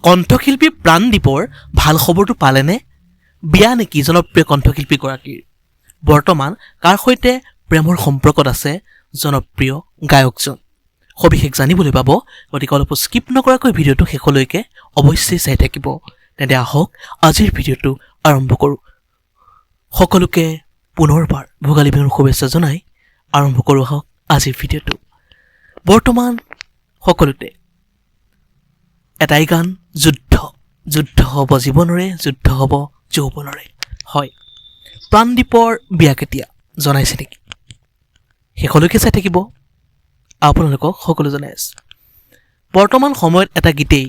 কণ্ঠশিল্পী প্ৰাণদীপৰ ভাল খবৰটো পালেনে? বিয়া নেকি জনপ্ৰিয় কণ্ঠশিল্পীগৰাকীৰ? বৰ্তমান কাৰ সৈতে প্ৰেমৰ সম্পৰ্কত আছে জনপ্ৰিয় গায়কজন? সবিশেষ জানিবলৈ পাব, গতিকে অলপো স্কিপ নকৰাকৈ ভিডিঅ'টো শেষলৈকে অৱশ্যেই চাই থাকিব। তেন্তে আহক, আজিৰ ভিডিঅ'টো আৰম্ভ কৰোঁ। সকলোকে পুনৰবাৰ ভোগালী বিহুৰ শুভেচ্ছা জনাই আৰম্ভ কৰোঁ আহক আজিৰ ভিডিঅ'টো। বৰ্তমান সকলোতে এটাই গান, যুদ্ধ। যুদ্ধ হ'ব জীৱনৰে, যুদ্ধ হ'ব যৌৱনৰে। হয়, প্ৰাণদীপৰ বিয়া কেতিয়া জনাইছে নেকি? শেষলৈকে চাই থাকিব, আপোনালোকক সকলো জনাই আছে। বৰ্তমান সময়ত এটা গীতেই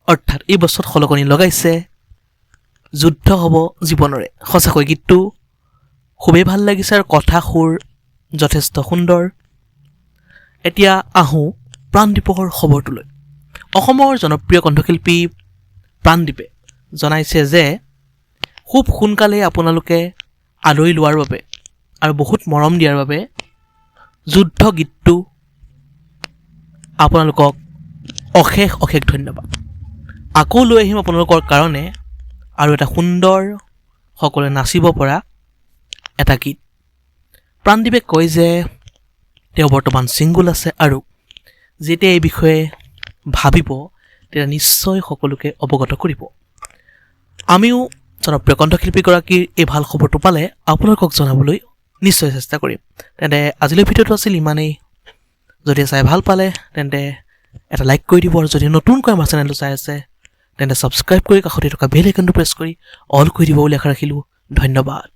অৰ্থাৎ এই বছৰত খলকনি লগাইছে, যুদ্ধ হ'ব জীৱনৰে। সঁচাকৈ গীতটো খুবেই ভাল লাগিছে আৰু কথা সুৰ যথেষ্ট সুন্দৰ। এতিয়া আহোঁ প্ৰাণদীপৰ খবৰটোলৈ। অসমৰ জনপ্ৰিয় কণ্ঠশিল্পী প্ৰাণদীপে জনাইছে যে খুব সোনকালেই আপোনালোকে আদৰি লোৱাৰ বাবে আৰু বহুত মৰম দিয়াৰ বাবে যুদ্ধ গীতটো আপোনালোকক অশেষ অশেষ ধন্যবাদ। আকৌ লৈ আহিম আপোনালোকৰ কাৰণে আৰু এটা সুন্দৰ, সকলোৱে নাচিব পৰা এটা গীত। প্ৰাণদীপে কয় যে তেওঁ বৰ্তমান ছিংগুল আছে আৰু যেতিয়া এই বিষয়ে ভাবিব, তেতিয়া নিশ্চয় সকলোকে অৱগত কৰিব। আমিও জনপ্ৰিয় কণ্ঠশিল্পীগৰাকীৰ এই ভাল খবৰটো পালে আপোনালোকক জনাবলৈ নিশ্চয় চেষ্টা কৰিম। তেন্তে আজিলৈ ভিডিঅ'টো আছিল ইমানেই। যদি চাই ভাল পালে, তেন্তে এটা লাইক কৰি দিব আৰু যদি নতুনকৈ আমাৰ চেনেলটো চাই আছে, তেন্তে ছাবস্ক্ৰাইব কৰি কাষতে থকা বেল আইকনটো প্ৰেছ কৰি অল কৰি দিব বুলি আশা ৰাখিলোঁ। ধন্যবাদ।